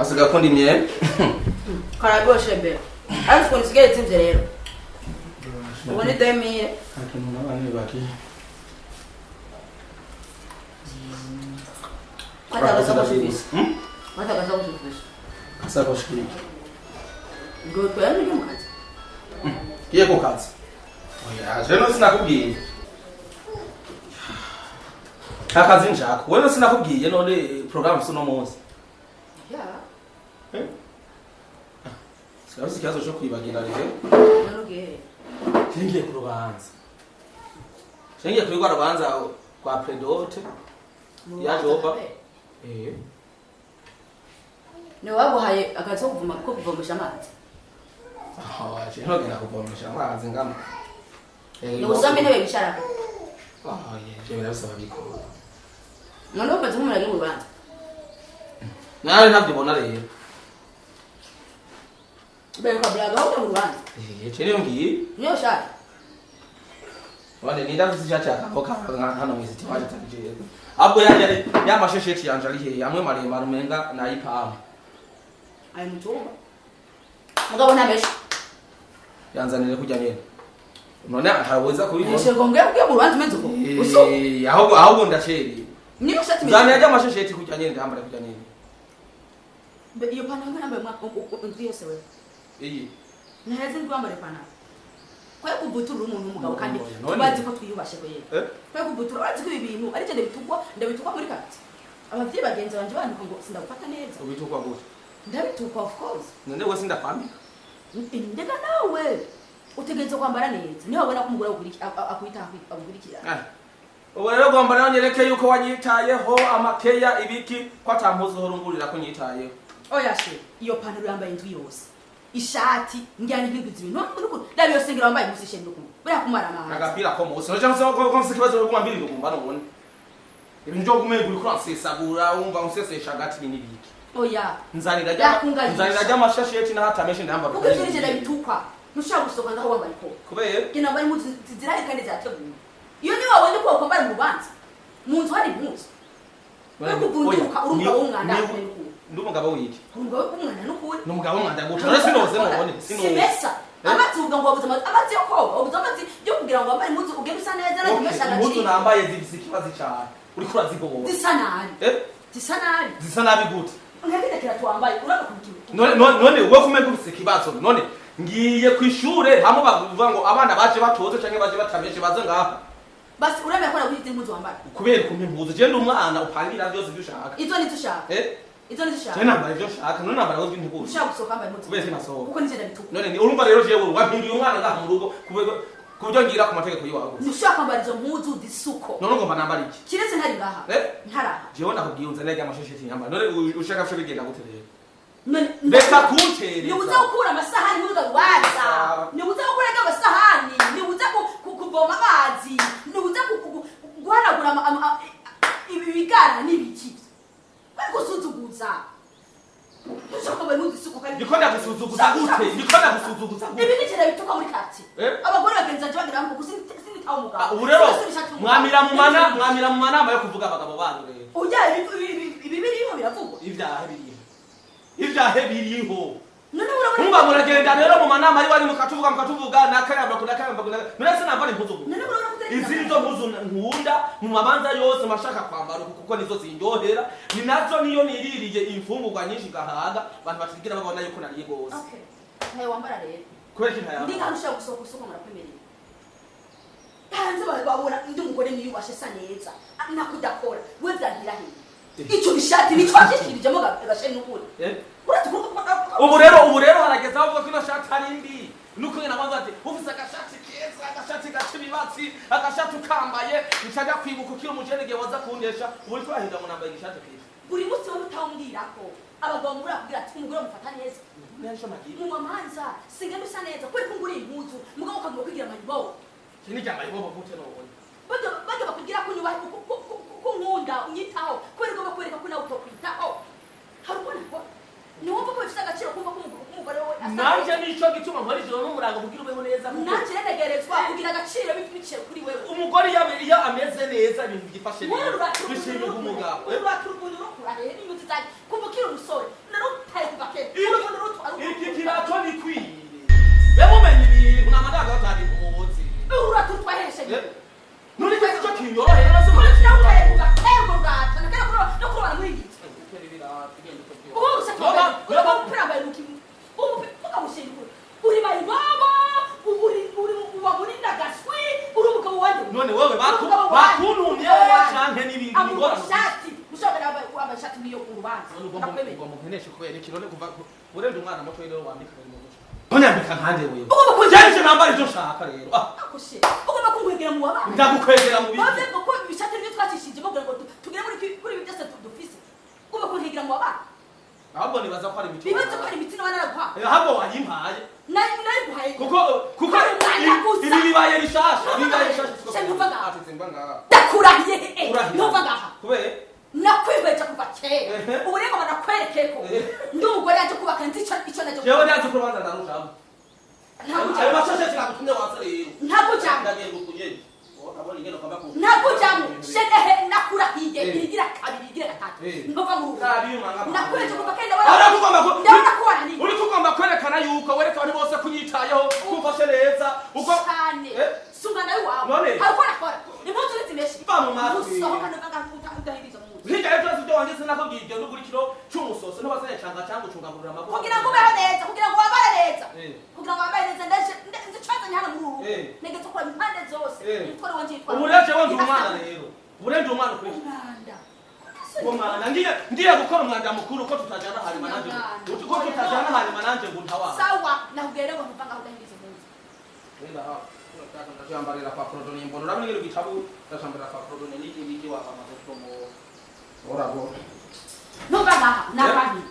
Asigaye akunda imyembe. Kararyoshe be, ariko ukuntu isigaye izimvye rero ubu ni 2000. Nta kintu n'abandi bari. Kwata agasakoshi ufise. Kwata agasakoshi ufise. Agasakoshi kiki? Ngo twende ujye mu kazi. Kiye ku kazi? Oya, je no sinakubwiye. Akazi nshaka. Wewe sinakubwiye none programme suno munsi. Ya. Eh? Sinafise ikibazo cyo kwibagira rero. None ugiye he? Ngiye ku rubanza. Ngiye kuri rwa rubanza rwa prédot. Mu Ya rubanza Joba. pe. Eh. Ni waguhaye akazi ko kuvoma, ko kuvomesha amazi? Ah, je ntogenda kuvomesha amazi ngana. Eh. Ni usome intebe bicarako? Ah, je birabisaba bikora. None umeze nk'umuntu agiye mu rubanza. Nawe ntabyo ubona rero. Bereka blaga aho ujya mu rubanza. Eh, je niyo ngiye. Niyo shati. Wande ninda mfise ishati yakako hano mw'isiti waje tanje. Ahubwo yanje ari ya mashesheti yanje ari hehe, amwe maremare umenga nayipampa? Ari mu cyumba, mugabo ntameshe. Yanzanire kurya nyene. None haraweza kubibona? Meshe ngo ngiye ugiye mu rubanza umeze uko usu. Eh, ahubwo ndacereye. Niyo shati. Nzanira rya mashesheti kurya nyene, ndambara kurya nyene. Mbe, iyo pantaro nambaye umwaka indwi yose wewe. Iyi. Ntaheze ndwi wambara ipantaro. Kwe kuvutura umuntu w'umugabo kandi None- tubazi ko twiyubashe ko yego. Eh? Kwe kuvutura, urazi ko ibi bintu ari je ndabitukwa, ndabitukwa muri kati. Abavyeyi bagenzi banje bantuka ngo sindagufata neza. Ubitukwa gute? Ndabitukwa, of course. None we sindakwambika? Ndega nawe utegerezwa kwambara neza, niho wabona ko umugore akwitaho, agukurikira. Ah. Ubu rero ugomba nawe nyereke yuko wanyitayeho amakeya ibiki ko atampuzu uhora ungurira ko unyitayeho. Oya she, iyo pantaro yambaye indwi yose, ishati njyana intego zibiri, none nuko ndaba iyo sengera wambaye munsi shenge nuko buriya kumara amazi. Agapira ko munsi no cyangwa se ko mfise ikibazo cyo kuguma mbiri ndugumba none. Ibintu byo kumenya uri kuransesagura, wumva unsesesha agati ni nibiki? Oya. Nzanira rya Yakunganyisha. Nzanira rya mashasheti n'ahatameshe ndambara. Kuko ivyo nije ndabitukwa, ntushobora gusohoka ngaho wambaye ikote. Kubera? Genda wambaye impuzu zirahari kandi zirateguye. Iyo niwe wabonye ko wakwambara mu rubanza, mu nzu hari impuzu. Uri kuvunduka, uri umugabo w'umwanda. Ndi umugabo w'iki? Uri umugabo w'umwanda n'ukuri. Ni umugabo w'umwanda guca. None sinoze, none sinoze. Simesa. Eh? Amazi uvuga ngo wabuze amazi, amazi yo koga, wabuze amazi yo kugira ngo wambare impuzu ugende usa neza no kumesha Okay, impuzu agaciro. nambaye zifise ikibazo cyane. Uriko urazigobora. Zisa nabi. Eh? Zisa nabi. Zisa nabi gute? Nkakita kirato wambaye urabona kubikintu. None wowe kumenya ufise ikibazo, none ngiye kw'ishure hamwe bavuga ngo abana baje batoze canke baje batameshe baze ngaha. Basi uremeye ko naguhize impuzu wambara. Kubera ukuntu impuzu, je ndi umwana upangira vyose ivyo ushaka? Izo nizo ushaka. Eh? Izo nizo ushaka. Je nambara ivyo nshaka, none nambara ivyo ntegura. Ushaka gusohoka wambaye impuzu. Kubera iki nasohoka? Kuko nije ndabituka. None ni urumva rero jewe wampinduye umwana ngaha mu rugo ku buryo ngira ku mategeko y'iwawe gusa. Ntushaka kwambara izo mpuzu zisuko. None ugomba nambara iki? Kiretse ntari ngaha. Eh? Ntaraha. Jewe ndakubwiye unzanire rya mashesheti nyambara. None ushaka vyo bigenda gute rero? None Reka kuncereza. Nibuza gukura amasahani muri rubanza. Nibuza gukura amasahani, nibuza kuvoma amazi, nibuza guhanagura ibi bigara n'ibiki. Bari gusuzuguza. Ushaka kwambara impuzu zisuko kandi Ndiko ndagusuzuguza gute? Ndiko ndagusuzuguza gute? Ibi ni ikintu bituka muri quartier. Eh? Abagore bagenzi banje bagira ngo sinitaho umugabo. Ah, ubu rero Sinasubira ishati umugabo. mwamira mu manama yo kuvuga abagabo banyu rero. Ujya ibi biriho biravugwa. Ivyahe biriho? Ivyahe biriho? None urabona Mwumva muragenda rero mu manama ari wari mukatuvuga nakayamba kunakayamba kunaka. None sinambara impuzu gusa. None urabona ko utari Izi nizo mpuzu nkunda mu mabanza yose mashaka kwambara uku kuko nizo zinryohera, ni nazo niyo niririye imfungurwa nyinshi gahaga abantu batigira babona yuko nariye gose. Okay. Ntayo wambara rero. Kubera iki ntayambara? Ndi nkaho ushobora gusohoka usoko murakwemerera. Hanze babona undi mugore niyubashe asa neza. Nakudakora. We vyantira hehe? Ico gishati nico washishirijemo gasheni n'ukuri. Eh? Uretse ko Ubu rero harageze aho bavuga ko ino shati ari mbi, nuko nyina banza ati ufise agashati keza, agashati gaca ibibatsi, agashati ukambaye nshajya kwibuka ukiri umujene igihe waza kundesha. Ubu uriko urahinda ngo nambaye igishati keza. Buri munsi wowe utawumbwira ko abagabo mubura kugira ati umugore mufata neza. Nico nagiye. Mu mamanza singenda usa neza kubera ko nguriye impuzu, mugabo ukaguma kwigira amayibobo. Iki ni ryambaye ibobo gute none? Bajya bakubwira ko unyubaha, ko nkunda unyitaho kubera ugomba kwereka ko nawe utokwitaho. Hari ubona ko niwumva ko bifite agaciro kumva ko umugore wawe asa Nanje neza. nico gituma nkora ijoro n'umurango kugira ubeho neza kuko Nanje renegerezwa kugira agaciro biciye kuri wewe. Umugore iyo ameze neza ibintu byifashe neza bishimirwa umugabo. Urubaka uruguru rukura rero n'inyuzi zanjye kuva ukiri umusore. Ngorane. Ishati ushobora wambaye ishati niyo ku rubanza. None ugomba Ndakwemeye. ugomba nkeneshe kubera iki? None kuva urenze umwana muto rero wambika mu muco, ntonyambika nkande wewe. Ugomba kunjya Jewe nambara ivyo nshaka rero. Ah, ako she ugomba kunkwegera mu wabana. Ndagukwegera mu biki? Bavuze ko ibishati nibyo twacishije kugira ngo tugere kuri ibi byose dufise. Ugomba kunkwegera mu wabana. Ahubwo nibaza ko ari imico. Bibaze ko ari imiti nawe naraguhaye. Ahubwo wayimpaye. Nayiguhaye. Kuko Ari umwanda gusa. ibi bibaye bishasha, bibaye bishasha. Se ntuva ngaha. Ati simba ngaha. Ndakurahiye, Urahira. ntuva ngaha. Kubera? Nakwihweje kuva kera. Ubu rero ngo nakwereke ko ndi umugore yaje kubaka, nzi ico naje. Jewe ntazi ko urubanza ndarujamo. Ntabwo Ayo ujamo. mashashe kiragutumye watse rero. Ntabwo ujamo. Ndagiye gukunyene urabona ingene ugomba ku Ntabwo ujamo shedehe, nakurahiye. Irigira kabiri, irigira gatatu. Ntuva mu rugo. Nabi umanga. Nakweje kuva kera. Ahora tugomba ku Ndabona ko wananiye. Uri tugomba kwerekana yuko wereka abantu bose kunyitayeho, kumfashe neza uko Cyane. Si umwana w'iwawe. None? Hari uko nakora impuzu ntizimeshe. Va mu matwi. Usohoka ntuva ngaha udahiriza mu nzu. Hirya y'ibyo byose wanditse, nakubwiye ibyo n'ugura ikiro c'umusoso ntibazanye canga cyangwa ucungagurura amaguru. Kugira ngo ubeho neza, kugira ngo wambare neza. Kugira ngo wambare neza, ndaje nzicazanye hano muri uru rugo. Ntegetse kuraba impande zose. Umutware wanje yitwa Ubu rero jewe ndi umwana rero, ubu rero ndi umwana ukuri. Umwanda. Uwo mwana ngiye gukora umwanda mukuru ko tutajana hanyuma nanje Umwanda. ko tutajana hanyuma nanje ngo ntawana. Sawa, nakubwiye rero ngo ntuva ngaho udahiriza mu nzu. Wenda ha ndashambarira kwa Frodoni, mbona urabona ingene gitabu ndashambarira kwa Frodoni n'iki n'iki wa amaze promo orabo. Ntuva ngaha nababi.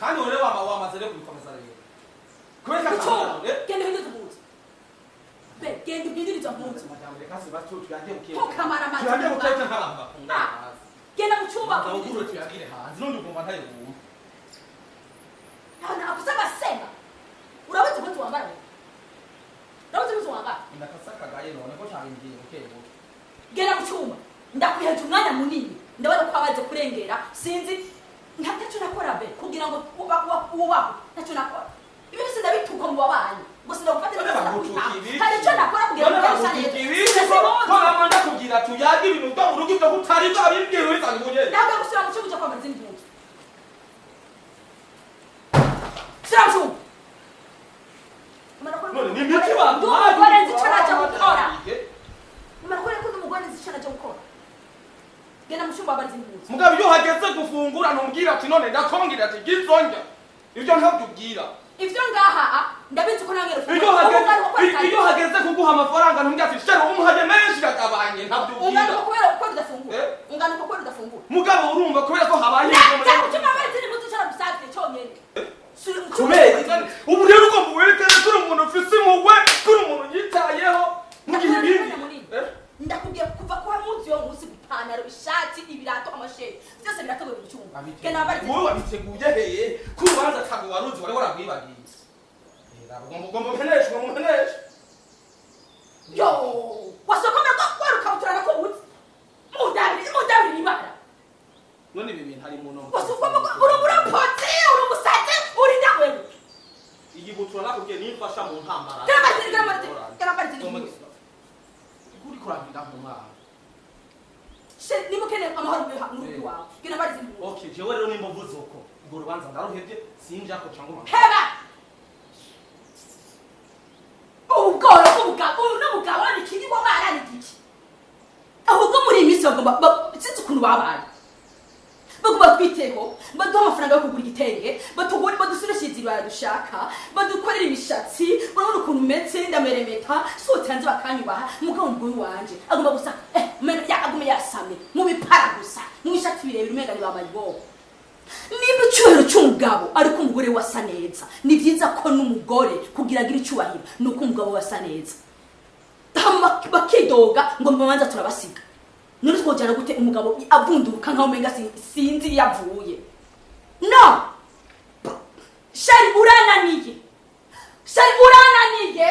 Kandi ure wama wamaze rero kubikomeza rero kubera Mucyumba, genda uhindure impuzu be, genda uhindure izo mpuzu. Ntukamara amazi. Tuyagiye bukeke nk'abantu bakundana. Ah. Genda mu cyumba. Ugure tuyagire hanze, none ugomba ntayo wumva. Ntabwo agasemba. Urabuze impuzu wambara wewe? Urabuze impuzu wambara? Ndakasakagaye none ko cabimbwiye buke buke. Genda mu cyumba, ndakwiheje umwanya munini, ndabona ko wabaze kurengera. Sinzi ntacyo nakora be kugira ngo ubaho, ntacyo nakora. Ibi byose ndabituka mu babanyi gusa, ndagufatira. None bagutuka ibiki? Hari icyo nakora kugira ngo None ube usa bagutuka neza? ibiki? Sinzi Ko impuzu. nama ndakubwira tuyage ibintu byo mu rugo, ibyo kutari byo abimbwira ubizanye ubunyene. Ntabwo gusubira mu cyumba ujya kwambara izindi mpuzu. Sura mu cyumba. None ni imiti baguhaye. Ndi umugore, nzi icyo najya gukora. Umara kubera ko ndi umugore, nzi icyo najya gukora. Genda mu cyumba wambara izindi mpuzu. Mugabo iyo hageze gufungura ntumbwira ati none ndakongera ati gizonjya, ibyo ntabyo ubwira. Ivyo ngaha ndabizi ko nawe. Iyo hageze kuguha amafaranga ntumbwira ati shero umuhaye menshi yagabanye, ntabyo Ungana ubwira. uko kubera uko udafungura. Eh? Ungana uko kubera udafungura. Mugabo urumva kubera ko habaye Najya mu cyumba wambara izindi mpuzu, cyane bisanzwe cyonyine. Kubera ubu rero ugomba werekane ko uri umuntu ufise impuhwe, ko uri umuntu yitayeho mu gihe ibindi. Eh? Ndakubwiye kuva kwa munsi yo munsi, ipantaro, ishati, ibirato, amasheti, byose birateguye mu cyumba. Genda wambara izindi. Wowe wabiteguye heye ko urubanza ntabwo waruzi, wari wararwibagiye? Ugomba umuheneshe, ugomba umuheneshe. Yo wasokome ko warukabutura nakubuze, mudabiri mudabiri ibara. None ibi bintu hari mu ntoki. Wasokome ko uri umurapotse, uri umusazi, uri nawe. Iyi butura nakubwiye nimfasha mu ntambara. Genda wambara izindi, genda wambara izindi mpuzu. Uri kurabira mu mwana. Niba ukeneye amahoro mu rugo iwawe, genda wambara izindi mpuzu. Okay, jewe rero nimba mvuze uko urwo rubanza ndaruhevye, sinjako cyangwa umwana. Heba ubu bworo bw'umugabo, ubu n'umugabo ni ikindi wabara ni igiki? Ahubwo muri iyi minsi bagomba sinzi ukuntu babaye, bagomba twiteho, baduha amafaranga yo kugura igitenge, batugure, badusurishe inzira dushaka, badukorera imishatsi. Urabona ukuntu umeze, ndameremeta, sohotse hanze bakanyubaha. Umugabo nguyu wanje agomba gusa umenga agume yasamye mu bipara gusa, mu bishati birebire, umenga ni ba mayibobo. Nimba icyubahiro cy'umugabo ariko umugore we asa neza, ni byiza ko n'umugore kugira agire icyubahiro ni uko umugabo we asa neza. Hama bakidoga ngo mubanza turabasiga. None twojyana gute umugabo avunduka nkaho umenga sinzi iyo avuye? No shari, urananiye shari, urananiye.